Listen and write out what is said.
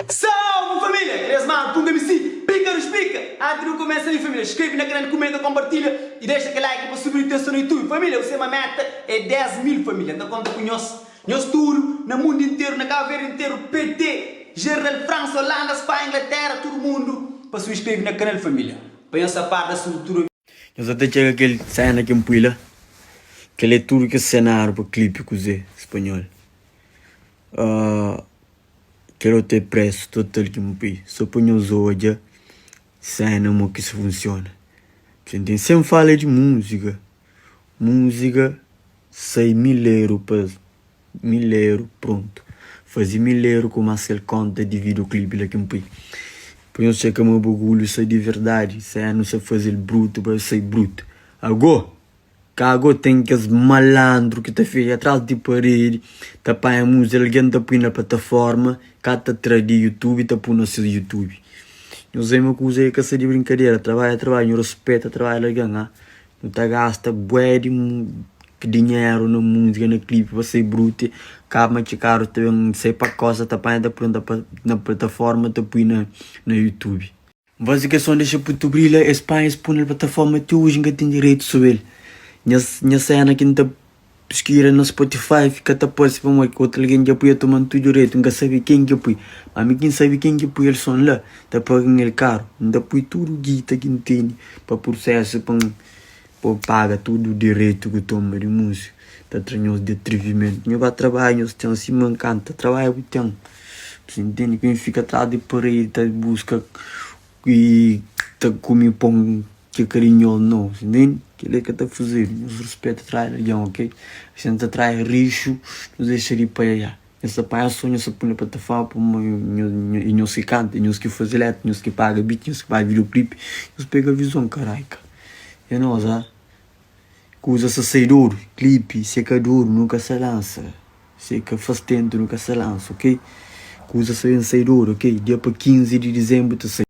Salve família! Kres manu Punga MC Pika nu xplika! Antis di nu kumesa li família Skrebe na kanal kumenta konpartilha y dexa kel like pa subi nu tenson na YouTube Família bu sema meta é 10 mil família N ta konta ku nhos Nhos tudu na mundu interu na Cabo Verde interu PT Geral França Holanda Spanha Inglaterra tudu mundu pa subskrebe na kanal família Pa nhos sa par di asuntu tudu Nhos sa ta txega kel sena ki N pui la? Kel é tudu kes senáriu pa klipi kuzê spanhol. Kel otu é presu total ki N pui so pa nhos odja sena mo ki sa funsiona. Sen fala di múzika, múzika sai mileru pa mileru prontu. Faze mileru ku más kel konta di videoclip la ki N pui. Pa nhos txeka ma bagulhu sai di verdadi, sena sa faze-l brutu pa sai brutu. Ago! Ka go ten kes malandru ki ta fika tras di paredi ta panha múzika di algen ta pui na plataforma ka ta tra di youtube ta pui na ses youtube. Nhos obi ma kuza e ka sta di brinkadera, trabadja é trabadja, nhu ruspeta trabadju di algen ha. Nu ta gasta bué di dinheru na múzika na klipi pa sai brutu kaba ma txikadu ta ben sai pa kosta ta panha ta pui na plataforma ta pui na youtube. N faze keson dexa putu brilha Es panha es pui na plataforma ti oji N ka ten direitu sobri el Nha sena ki N ta piskira na Spotify fika ta parse pamodi ki otu algen dja pui el toma-m tudu direitu N ka sabe ken ki pui ma mi ki N sabe ken ki pui el son la ta paga-m el karu N ta pui tudu guita ki N tene pa prusesu pa N paga tudu direitu ki toma di músiku Ta tra nhos di atrivimentu Nho ba trabadja nhos ten sima N kanta trabadja bu ten Você entende? Quem fica atrás de parede ta busca e ta come pão que é carinhoso, não. Você entende? Kel é ka ta fazedu. Nhos respeita trás di algen, ok? Si N ta trai rixu, nhos dexa di paiaiá. Nhos ta panha som, nhos ta pui na plataforma pamodi é nhos ki kanta, é nhos ki faze letra, nhos ki paga beat, nhos ki paga videoclip. Nhos pega vizon, karaika. É nos, ah. Kuza sa sai dodu, clipe se ka dodu nu ka sa lansa, se ka faz tentu nu ka sa lansa ok, kuza sa ben sai dodu ok, dia pa 15 di dizembru ta sai.